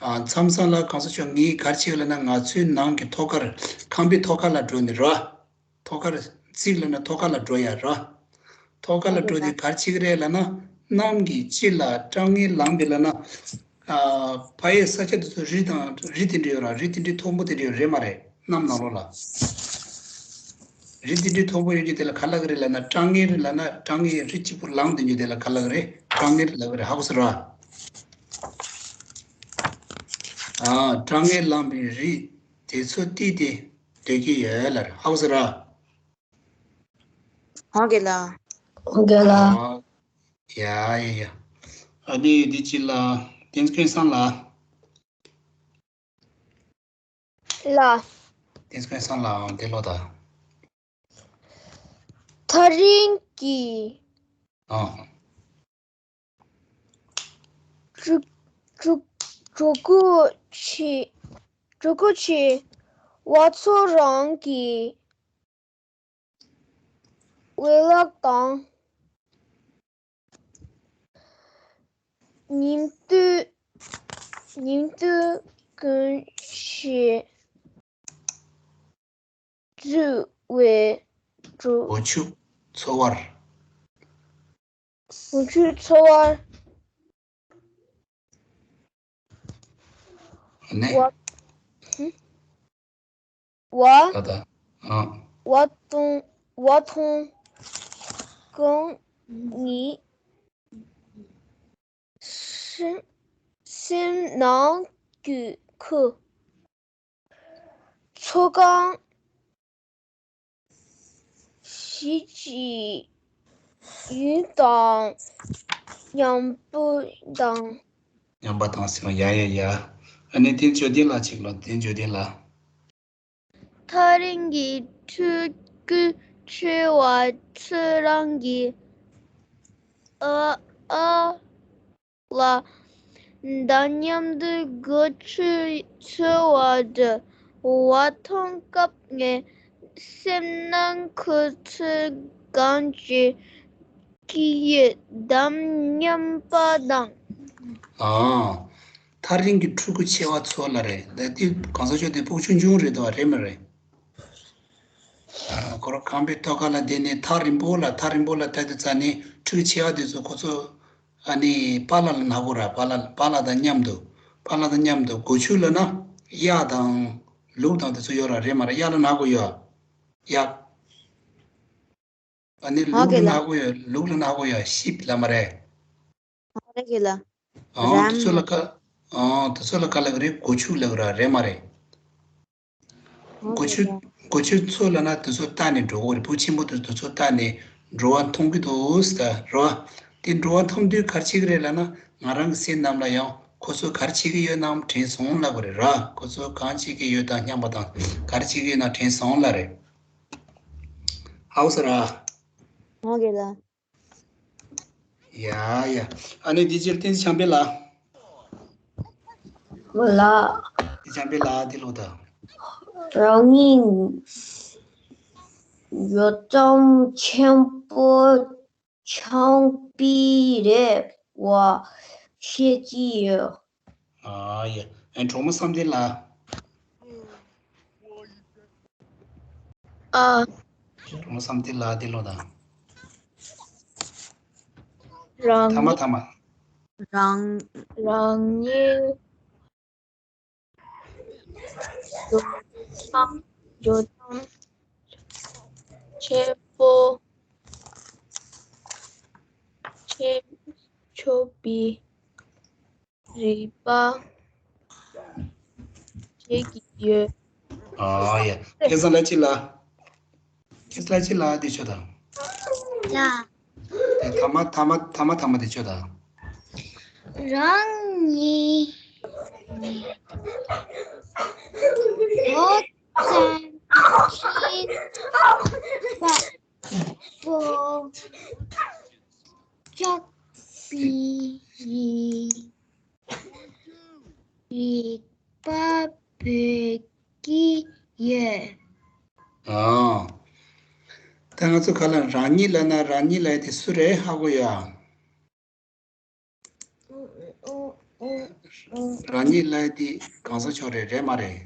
ཨ་མཚམས་མཚམས་ལ་གོང་ས་མཆོག་ངས་ག་རེ་བྱེད་ལ་ན་ང་ཚོའི་ནང་གི་ཐོག་ཁར་ཁང་པའི་ཐོག་ཁ་ལ་འགྲོ་ནི་ར། ཐོག་ཁར་རྩིག་ལ་ན་ཐོག་ཁ་ལ་འགྲོ་ཡ་ར། ཐོག་ཁ་ལ་འགྲོ་དེ་ག་རེ་བྱེད་ཀྱི་རེད་ལ་ན། གནམ་གྱི་དཀྱིལ་ལ་ཀྲོང་ངེར་ལངས་པའི་ལ་ན། ཨ་ཕ་ཡི་ས་ཆ་དེ་ཚོ་རི་དང་རི་དེ་འདྲ་ཡོད་ར། རི་དེ་འདྲའི་མཐོན་པོ་དེ་འདྲ་ཡོད་རེད་མ་རེད། གནམ་ནང་ལོགས་ལ། རི་དེ་འདྲའི་མཐོན་པོ་ཡོད་རྒྱུ་དེ་ལ་ག་ལབ་ཀྱི་རེད་ལ་ན། ཀྲོང་ངེར་ལ་ན་ཀྲོང་ངེར་རི་གཅིག་པུ་ལངས་དེ་འདྲ་དེ་ལ་ག་ལབ་ཀྱི་རེད། ཀྲོང་ངེར་ལབ་ཀྱི་རེད། ཧ་གོ་སོང་ར། ཨ་ཀྲོང་ངེར་ལངས་པའི་རི་དེ་ཚོ་ཏི་ཏི་སྡོད་ཀྱི་ཡོད་ལ་རེད། ཧ་གོ་སོང་ར། ཧོ་གེ་ལ། ཧོ་གེ་ལ། ཨ་ཡ་ཡ་ཡ། ཨ་ནི་འདི་ཅི་ལ་ཏིན་ཀོན་སང་ལ། ལ། ཏིན་ཀོན་སང་ལའང་དེ་ལོ་ད། ཐག་རིང་གི་ཨ། ཕྲུ་ཕྲུ་ཕྲུ་གུ་ཆེ་ཕྲུ་གུ་ཆེ་བ་ཚོ་རང་གི་འོས་བསླབ་དང་ཉིན་དུས་ཉིན་དུས་ཀུན་ཤེས་འཛུལ་བའི་གྲུ། སྒོ་ཕྱུགས་འཚོ་བར། སྒོ་ཕྱུགས་འཚོ་བར། ནས། བ། བ། ད་ད། ཨ། བ་དང་བ་དང་གང་ཉིད་སེམས་སེམས་ནང་གི་ཁུ། ཚོ་གང་ཞིག་གི་ཡུན་དང་མཉམ་པོ་དང་། མཉམ་པ་དང་ཟེར་བ་ཡ་ཡ་ཡ། ཨ་ནི་དེ་འཇོ་ལྡན་ལགས་ཅིག་ལ་དེ་འཇོ་ལྡན་ལགས། ཐག་རིང་གི་ཕྲུ་གུ་ཆེ་བ་ཚོ་རང་གི་ཨ་ཨ། ལ། འདི་མཉམ་དུ་སྒོ་ཕྱུགས་འཚོ་བ་འདྲ་བ་མཐོང་སྐབས་ངའི་སེམས་ནང་ཁོ་ཚོའི་གང་ཅི་སྐྱིད་ཡོད་དམ་སྙམ་པ་དང་། ཨ། ཐག་རིང་གི་ཕྲུ་གུ་ཆེ་བ་ཚོ་ལ་རེད། ད་དེ་གང་ཟག་ཆོས་དེ་ཕྲུ་གུ་ཆུང་ཆུང་རེད་དོ་རེད་མ་རེད། ཁོ་རང་ཁང་པའི་ཐོག་ཁ་ལ་བསྡད་ནས་ཐག་རིང་པོ་ལ་ཐག་རིང་པོ་ལ་ལྟ་དུས་ཙ་ནས་ཕྲུ་གུ་ཆེ་བ་དེ་ཚོ་ཁོ་ཚོ་ཨ་ནི་པཱ་ལགས་ལ་ན་གོ་ར། པཱ་ལགས་པཱ་ལགས་དང་མཉམ་དུ་པཱ་ལགས་དང་མཉམ་དུ་སྒོ་ཕྱུགས་ལབ་ན་གཡག་དང་ལུག་དང་དེ་ཚོ་ཡོད་ར་རེད་མ་རེད། གཡག་ལ་ན་གོ་ཡོད། གཡག་ཨ་ནི་ལུག་ལ་ན་གོ་ཡོད། ལུག་ལ་ན་གོ་ཡོད། ཤིབ་ལབ་མ་རེད། ཨ་རེ་གི་ལ། ཨང་། དེ་ཚོ་ལ་ཀ་ཨང་། དེ་ཚོ་ལ་ཀ་ལབ་རེད། སྒོ་ཕྱུགས་ལབ་ར་རེད་མ་རེད། སྒོ་ཕྱུགས་སྒོ་ཕྱུགས་ཚོ་ལབ་ན་དེ་ཚོ་ལྟ་ནས་འགྲོ་གི་རེད། ཕྲུ་གུ་ཆེན་པོ་དེ་དེ་ཚོ་ལྟ་ནས་འགྲོ་བ་མཐོང་གི་འདུག་ཟེར་རོ། དེ་འགྲོ་བ་མཐོང་དུས་ག་རེ་བྱེད་ཀྱི་རེད་ལབ་ན་ང་རང་གི་སེམས་ནང་ལ་ཡང་ཁོ་ཚོ་ག་རེ་བྱེད་ཀྱི་ཡོད་ནའང་དྲན་སོང་ལབ་དགོས་རེད་ར། ཁོ་ཚོ་གང་བྱེད་ཀྱི་ཡོད་དང་སྙམ་པ་དང་ག་རེ་བྱེད་ཀྱི་ཡོད་ན་དྲན་སོང་ལབ་རེད། ཧའུ་ས་ར། ང་གི་ལ། ཡ་ཡ། ཨ་ནི་འདི་ཕྱིར་བསྟན་བྱམས་པའི་ལ། ལ། འདི་བྱམས་པའི་ལ་འདི་ལོ་ད། རང་ཉིད་འགྱོ་སྟངས་ཆེན་པོ་ཆགས་པའི་རེ་བ་བྱེད་ཀྱི་ཡོད། ཨ་ཡ། ཨེ་གྲོགས་མོ་བསམ་གཏན་ལ། ཨ། གྲོགས་མོ་བསམ་གཏན་ལ་འདི་ལོ་དང་། རང་ཐ་མ་ཐ་མ། རང་རང་ཉིད་འགྱོ་སྟངས་འགྱོ་སྟངས་ཆེན་པོ་ཆེ་ཆོག་པའི་རེ་བ་བྱེད་ཀྱི་ཡོད། ཨ་ཡ། ཁྱེད་ཚང་ལ་ཅི་ལ། ཁྱེད་ཚང་ལ་ཅི་ལ་འདི་ཆོ་དང་། ལ། དེ་ཐ་མ་ཐ་མ་ཐ་མ་ཐ་མ་འདི་ཆོ་དང་། རང་ཉིད་འགྱོ་སྟངས་ཆེན་པོ་ཆགས་པའི་རེ་བ་འབོད་ཀྱི་ཡོད། ཨ། ད་ང་ཚོ་ག་ལ་རང་ཉིད་ལབ་ན་རང་ཉིད་ལབ་དེ་སུ་རེད་ཧ་གོ་ཡ། རང་ཉིད་ལབ་དེ་གང་ཟག་ཆོས་རེད་རེད་མ་རེད།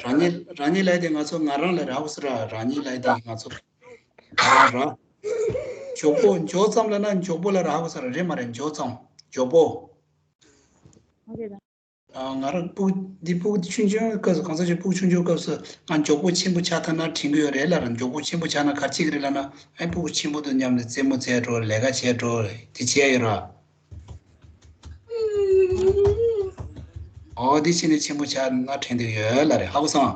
རང་ཉིད་རང་ཉིད་ལབ་དེ་ང་ཚོ་ང་རང་ལ་ར་ཧ་གོ་ས་ར། རང་ཉིད་ལབ་དེ་ང་ཚོ་ང་རང་ར། མགྱོགས་པོ་མགྱོགས་ཙམ་ལབ་ན་མགྱོགས་པོ་ལ་ར་ཧ་གོ་ས་ར་རེད་མ་རེད། མགྱོགས་ཙམ་མགྱོགས་པོ། ང་རང་ཕྲུ་གུ་འདི་ཕྲུ་གུ་ཆུང་ཆུང་སྐབས་སུ་གང་ཟག་ཆོས་ཕྲུ་གུ་ཆུང་ཆུང་སྐབས་སུ་ང་མགྱོགས་པོ་ཆེན་པོ་ཆགས་ཐུབ་ན་དྲན་གྱི་ཡོད་རེད་ལབ་ར། མགྱོགས་པོ་ཆེན་པོ་ཆགས་ན་ག་རེ་བྱེད་ཀྱི་རེད་ལབ་ན། ཨེ་ཕྲུ་གུ་ཆེན་པོ་དང་མཉམ་དུ་རྩེད་མོ་རྩེ་འགྲོ། ལས་ཀ་བྱེད་འགྲོ། དེ་བྱེད་ཡོད་ར། ཨོ་དེ་བྱས་ནས་ཆེན་པོ་ཆགས་ན་དྲན་གྱི་ཡོད་ལབ་རེད། ཧ་གོ་སོང་།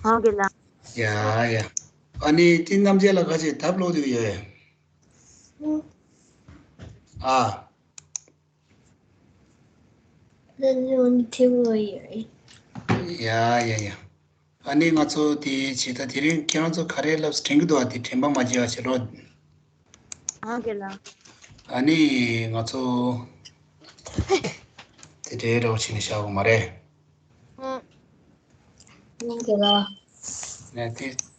ཧ་གོ་ལ། ཡ་ཡ། ཨ་ནི་དེ་རྣམ་འབྱེད་ལ་ག་ཅིག་ལྡབ་ཀློག་འདུག་ཡོད། ཨ། ཡ་ཡ་ཡ། ཨ་ནི་ང་ཚོ་དེ་བྱེད་ད་དེ་རིང་ཁྱེད་རང་ཚོ་ག་རེ་ལབ་དྲན་གི་འདུག་ཨ། དེ་དྲན་པ་མ་བརྗེད་པ་བྱེད་རོགས། ཨང་རྒན་ལགས། ཨ་ནི་ང་ཚོ་དེ་འདྲའི་རོགས་བྱེད་ནས་བཞག་དགོས་མ་རེད། ཨང་རྒན་ལགས། ནས་དེ་